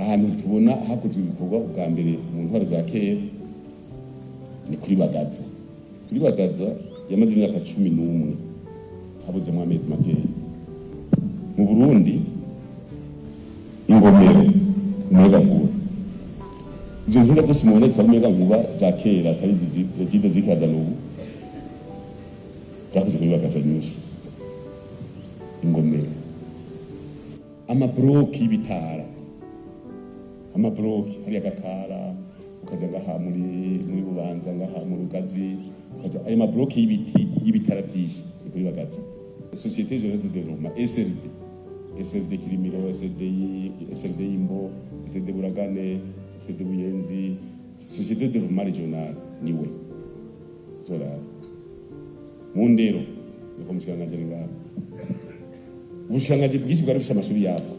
Ahantu tubona hakozwe ibikorwa ubwa mbere mu ntwaro za kera ni kuri Bagaza. Kuri Bagaza yamaze imyaka 11, habuzemo amezi makeya. Mu Burundi ingomero, umuyagankuba, izo nkinga zose mubona zitwara umuyagankuba za kera, atari izi jide zikazana ubu, zakoze kuri Bagaza nyinshi. Ingomero, amabloki y'ibitara, amabloki hariya Gakara, ukaja ngaha muri Bubanza, ngaha mu Rugazi, ukaja ayo mabloki y'ibiti y'ibitara vyinshi ni kuri Bagaza. Société Générale de Développement, SRD, SRD Kirimiro, SRD, SRD Imbo, SRD Buragane, SRD Buyenzi, Société de Développement Régional, niwe zorara mu ndero. Niko mushikiranganji ari ngaha. Ubushikiranganji bwinshi bwari bufise amashuri yabwo,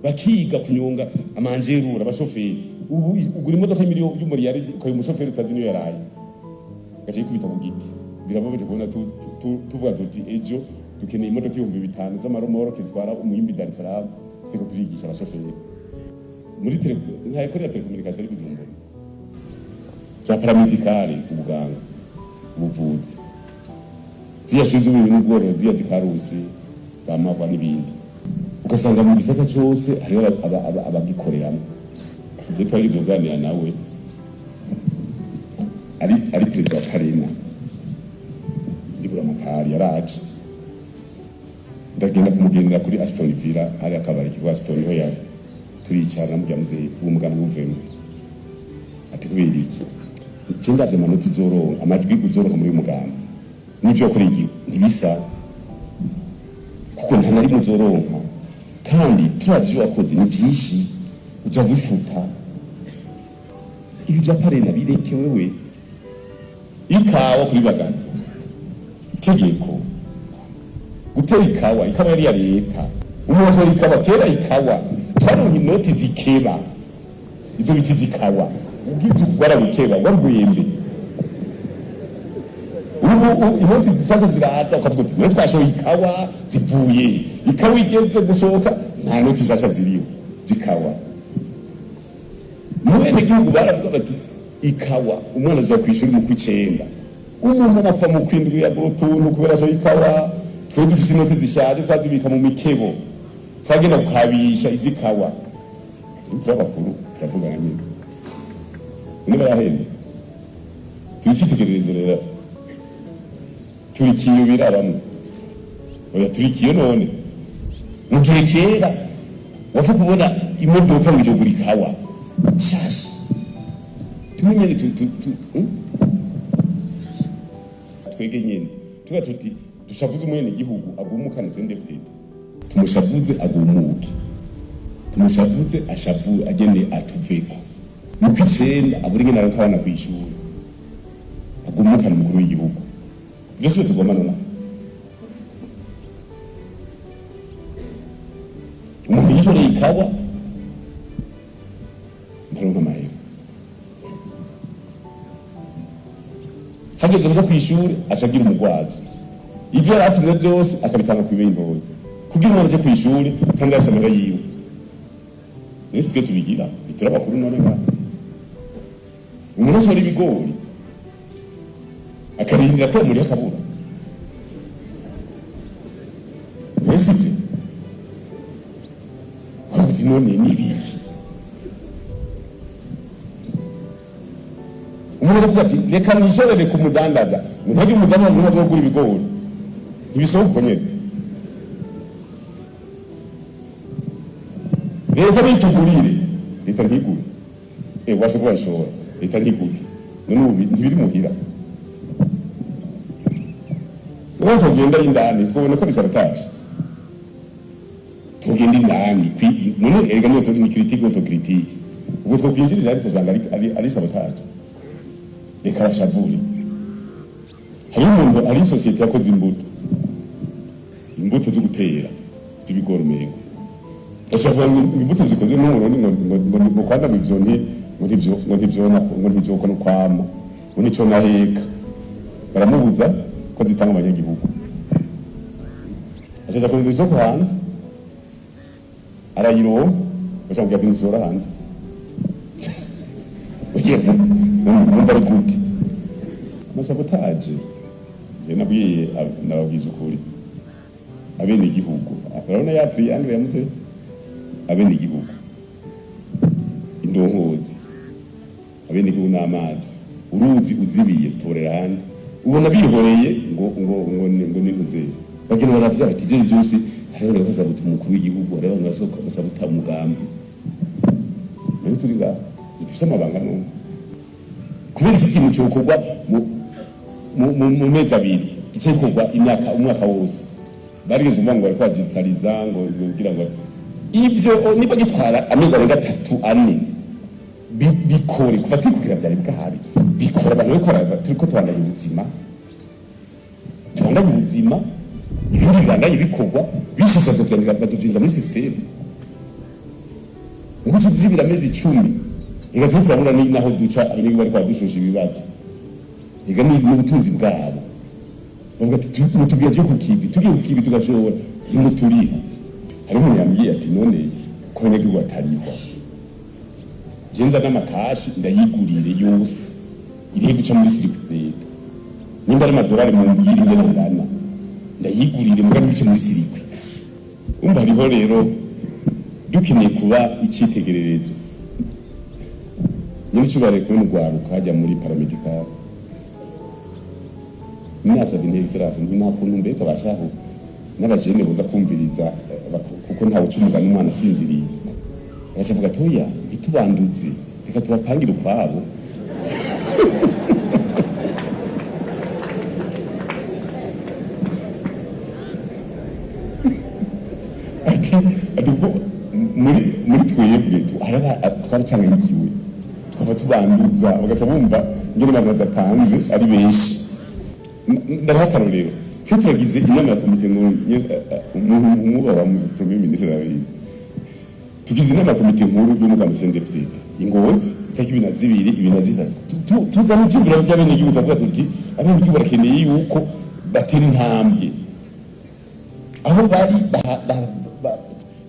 bakiga kunyonga amanjerura, abashoferi. Ubu ugura imodoka y'umuriyari, ukaba umushoferi utazi niyo yaraye, gaca yikubita ku giti. Birababaje kubona tuvuga tuti ejo dukeneye imodoka 5000 z'amaromoroke zitwara umuyimbi Dar es Salaam, ziriko turigisha abashoferi muri tele, nka école ya télécommunication ari Bujumbura, za paramédicale, ubuganga, ubuvuzi, ziriya shuri z'uburimyi n'ubworozi, ziriya zikarusi za Magwa n'ibindi. Ugasanga mu gisata cyose hariho abagikoreramo. Je twarigize kuganira nawe ari perezida wa Parena, ndibura amatari yaraje, ndagenda kumugendera kuri Aston Villa, hari akabari kitwa Aston, niho yari. Turicara, namubwira: "Muzehe, uwo mugambi wuvemo." Ati: "Kubera iki?" "Je ndavye amanota uzoronka, amajwi uzoronka muri uyu mugambi n'ivyo wakora igihe ntibisa, kuko nta na rimwe uzoronka, kandi turavye ivyo wakoze ni vyinshi, uza bifuta ibi vya Parena, bireke wewe." Ikawa kuri Bagaza, itegeko gutera ikawa, ikawa yari iya leta. Umuntu ashora ikawa kera, ikawa twaronka inoti zikeba izo biti zikawa, ugize warabikeba warwembe. Ubu inoti zishasha ziraza, ukavuga uti: "Mwe twashoye ikawa zivuye?" Ikawa igeze gusohoka, nta noti zishasha ziriho zikawa. Mu bene gihugu baravuga bati: "Ikawa, umwana aja kw'ishuri mu kw'icenda, umuntu apfa mu kw'indwi, agura utuntu kubera ashoye ikawa." Twe dufise inoti zishaje, twazibika mu mikebo, twagenda gukabisha izikawa. Turi abakuru, turavugana nyine, none barahenda. Turi icyitegererezo rero, turi kiyubira bamwe, oya, turi kiyo. None mu gihe kera wapfa kubona imodoka ngo ije ikawa shasha, tumwe nyene tu? Twege nyene tuba tuti dushavuze umwene gihugu agumukane CNDD-FDD, tumushavuze agumuke, tumushavuze ashavu, agende atuveko mu kw'icenda, abura ingene aronka abana kw'ishuri, agumukane umukuru w'igihugu. Ivyo sivyo tugomba? Nona umuntu yishoreye ikawa ntaronka amahera, hageze kuja kw'ishuri aca agira umugwazo, ivyo yari atunze byose akabitanga kw'ibeyi ntoya kugira umwana aje kw'ishuri, kandi afise amahera yiwe. Nese twe tubigira bitira abakuru? None ngaha umuntu ashora ibigori akarindira ko muri akabura, mbese ivyo uti none nibiki? Umuntu akavuga ati: "Reka nishorere ku mudandaza," ngo ntagire umudandaza n'umwe azogura ibigori, ntibisohoka uko nyene. Leta nitugurire, leta ntigure, wase ko bashora, leta ntiguze. None ubu ntibiri muhira? None tugenda indani twabona ko bisabataje, tugenda indani. None erega niyo ni critique, autocritique. Ubwo twokwinjirira ariko usanga ari sabotage. Reka bashavure. Hari umuntu, hari isosiyete yakoze imbuto zo gutera z'ibigori, umengo bashaka ngo imbuto zikoze mu Burundi, ngo kwanza ngo ivyo nti ngo ntivyo, ngo ntivyona, ngo ntivyoko no kwama, ngo nico naheka. Baramubuza ko zitanga abanyagihugu, acaja kurondera isoko hanze, arayironka, bashaka kugira ngo ishora hanze. Numva ari gute amasabotage? Je nabwiye, nababwiza ukuri, abene igihugu urabona ya triangle yamuze, abene igihugu, indongozi, abene igihugu n'amazi. Uruzi uzibiye torera ahandi. Ubona bihoreye ngo nintuze, bagenda baravuga bati ibyo byose. Hariho rero basabuta umukuru w'igihugu, hariho basabuta umugambi. Rero turi ngaha dufise amabanga n'umwe. Kubera iki kintu cyokorwa mu mezi 2 gikorwa imyaka, umwaka wose? Barigeze kuvuga ngo bariko bagitariza, ngo kugira ngo ivyo niba gitwara amezi arenga 3, 4, bikore. Kuva twikukira vyari bwahabi bikora. Abantu bariko turiko tubandanya ubuzima, tubandanye ubuzima, ibindi bibandanye bikorwa. Bishize bazovyandika, bazovyinjiza muri système. Ngo tuzibira amezi 10, ega turiko turabura naho duca. Abanyagihugu bariko badushusha ibibazo, ega ni n'ubutunzi bwabo. Bavuga ati mutubwiye aje ku kivi, tugiye ku kivi tugashobora ntimuturiha. Hari umuntu yambwiye ati: "None ko abanyagihugu batarihwa, je nza n'amakashi ndayigurire yose irihe guca muri circuit leta? Nimba ari amadolari mumbwire ingene angana, ndayigurire, muga ntibice muri circuit." Umva, hariho rero dukeneye kuba icitegererezo. Nyine icyubahiro kubona urwaruka hajya muri paramédical, nasabye intebe excellence nti nta kuntu mbega bashaho n'abajene boza kumviriza, kuko ntawe uca umugani umwana asinziriye. Agaca avuga ati: "Oya, ntitubanduze, reka tubapangire ukwabo." Ati kuko muri twebwe twaracanganyikiwe, tukava tubanduza, bagaca bumva ingene abantu badapanze ari benshi. Ndabaha akarorero. Twe turagize inama ya komite nkuru, umwubaha mu premier ministre arabizi. Tugize inama ya komite nkuru y'umugambi CNDD-FDD i Ngozi, itariki 22, 23. Tuzana ivyiyumviro vy'abenegihugu, turavuga tuti abenegihugu barakeneye yuko batera intambwe aho bari,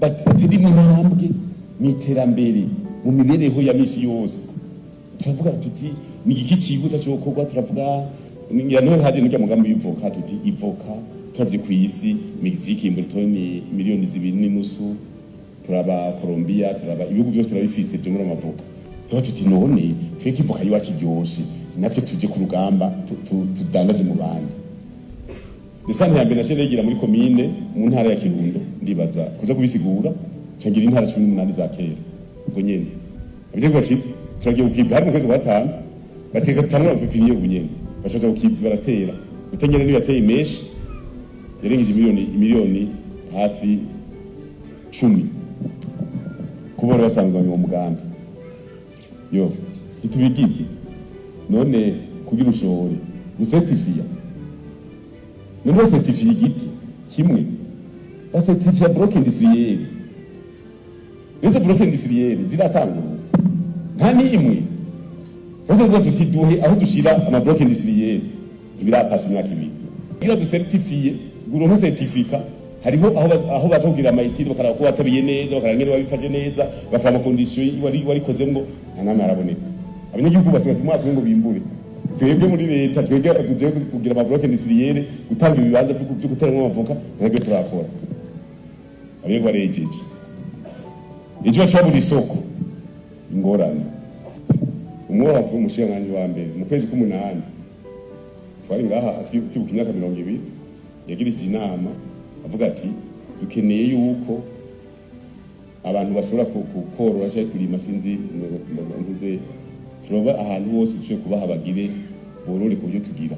batera intambwe mu iterambere, mu mibereho ya misi yose. Turavuga tuti ni igiki cihuta cokorwa? Turavuga ngira niho haje n'urya mugambi w'ivoka. Tuti ivoka, turavye kw'isi, Mexique imbura toni miliyoni 2.5, turaba Colombia, turaba ibihugu byose turabifise byo muri amavoka. Tuba tuti none tweke ivoka y'iwacu iryoshe, natwe tuje ku rugamba, tudandaze mu bandi. Desante ya mbere naciye ndayigira muri komine mu ntara ya Kirundo, ndibaza kuza kubisigura cangira intara 18 za kera. Ubwo nyene abitegwa ci turagiye kukiva hari mu kwezi kwa gatanu, bateka tutangura pépinière. Ubu nyene bashaza kukiva, baratera utengene niyo yateye menshi, yarengeje miliyoni hafi 10 kuba bari basanzwe uwo mugambi. Yo ntitubigize none kugira ushore ucertifiya. None bacertifiye igiti kimwe, bacertifiya bloc industriel? Nizo bloc industriel ziratangura, nta n'imwe. Tuzaza tuti duhe aho dushira ama bloc industriel, ntibirapasa imyaka 2 kugira ducertifiye. Uronke certificat, hariho aho baza kugira ama études, bakaraba ko watabiye neza, bakaraba ingene wabifashe neza, bakaraba condition warikozemwo. Nta namwe araboneka. Abanyagihugu basigaye umwaka umwe ngo bimbure. Twebwe muri leta, twebwe tuje kugira ama bloc industriel, gutanga ibibanza vyo guteramwo amavoka, nabyo turakora. Abego barejeje, ejo baca babura isoko, ingorane. Umwaka w'umushikiranganji wa mbere mu kwezi k'umunani twari ngaha twibuka imyaka 20, yagirishije inama avuga ati dukeneye yuko abantu bashobora korora cyangwa kurima, sinzi ntuze, turoba ahantu hose dushoboye kubaha, bagire borore ku byo tugira.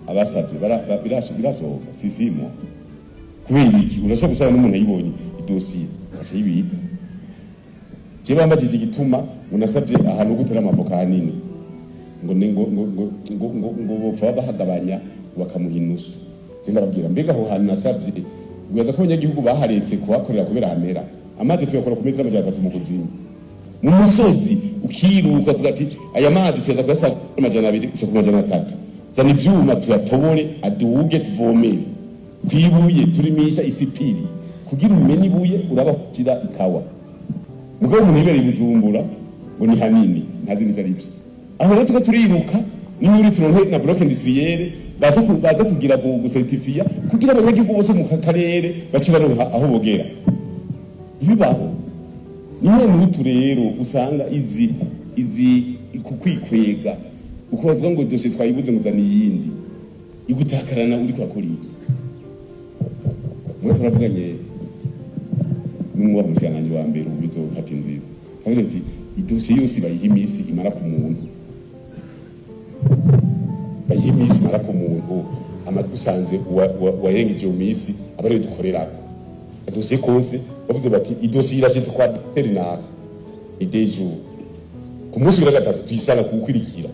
Abasavye birasohoka sisimo. Kubera iki? Urashobora gusaba n'umuntu ayibonye idosiye aca yibika. Je bambajije igituma ngo nasavye ahantu ho gutera amavoka hanini, ngo ne ngo bopfa bahagabanya bakamuha inusu. Je ndababwira: mbega aho hantu nasavye, wibaza ko abanyagihugu baharetse kuhakorera kubera hamera amazi? Tuyakora ku metero 300 mu kuzimu, mu musozi, ukiruka ukavuga ati aya mazi tuyaza kuyasanga 200 gusa ku 300, zana ivyuma tuyatobore aduge, tuvomere kwibuye, turimisha isipiri. Kugira umene ibuye uraba kugira ikawa. Mugabo umuntu yibereye i Bujumbura. Ngo ni hanini, ntazi n'ivyo ari byo. Aho rero tuko turiruka ni muri turonke na bloc industriel baza kugira gucertifier kugira abanyagihugu bose mu karere bace baronka aho bogera. Ibibaho nimwe mutu rero usanga izi kukwikwega uko bavuga ngo dossier twayibuze, ngo zana iyindi, igutakarana. Uriko urakora iki? Mwe turavuganye n'umwubaha umushikiranganji wa mbere, ubu bizofata inzira. Avuze ati idosiye yose bayiha iminsi imara ku muntu, bayiha iminsi imara ku muntu. Amatwi usanze uwarengeje iyo minsi aba ariyo dukorerako idosiye kose. Bavuze bati idosiye irashitse kwa terinaka ideju ku munsi wa gatatu, tuyisanga kuwukwirikira.